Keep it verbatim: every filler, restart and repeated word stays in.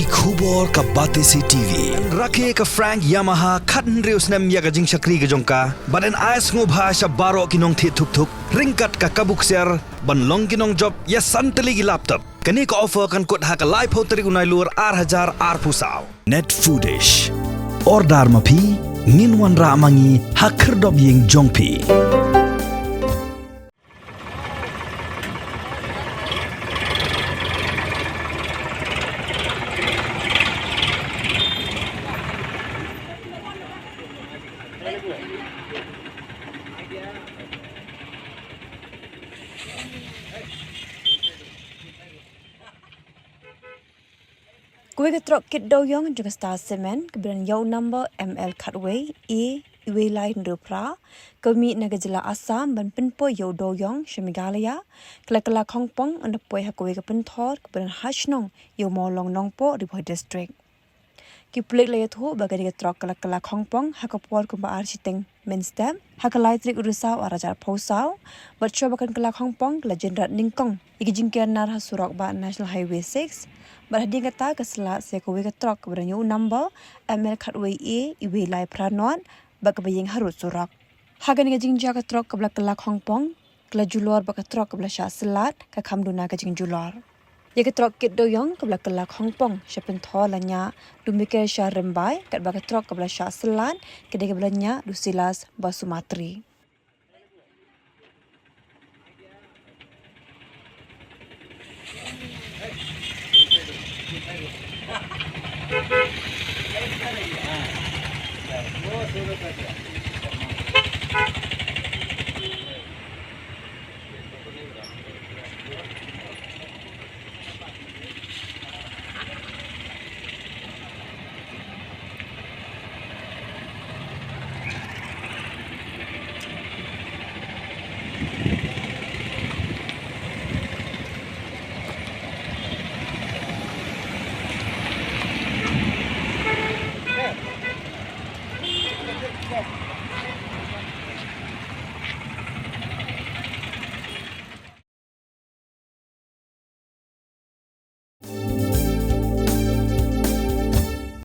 Ki khubor ka Batesi T V. Rakhe ka Frank Yamaha khathynriew snem ïa ka jingshakri ka jong ka. Bad yn ai sngewbha sha baroh ki nongthied thuk thuk ryngkat ka kabu ksiar ban long ki nongjop ïa san tylli ki laptop. Kane ka offer kan kut ha ka laiphew tarik u Nailur ar hajar arphew saw. Net Foodish. Order ma phi, ngin wanrah ma ngi ha khyrdop ïing jong phi. Kawei ka trok kit dewïong jong ka Star Cement kaba don ïa u number M L khatwei A iwei lai hynriew phra, ka mih na ka jylla Assam ban pynpoi ïa u dewïong sha Meghalaya, ka la kylla khongpong ynda poi ha kawei ka pynthor kaba don ha shnong ïa u Mawlong Nongpoh, Ri Bhoi District. Ki pulit la ïathuh ba kane ka trok ka la kylla khongpong ha ka por kumba ar shiteng mynstep ha ka lai tarik u Risaw ar hajar arphew saw, bad shuwa ba kan kylla khongpong ka la jynrat nyngkong ïa ki jingker nar ha surok bah National Highway six, bad hadien kata ka slat sa ïa kawei ka trok kaba don ïa u number M L khatwei A iwei lai phra not bad kaba ïeng harud surok. Ha kane ka jingjia ka trok kaba la kylla khongpong ka la julor bad ka trok kaba la shah slat ka kham duna ka jingjulor. Ïa ka trok kit dewïong kaba la kylla khongpong sha pynthor la ñiah da u Mikel Shah Rymbai, katba ka trok kaba la shah slat ka dei kaba la ñiah da u Silas Basumatary.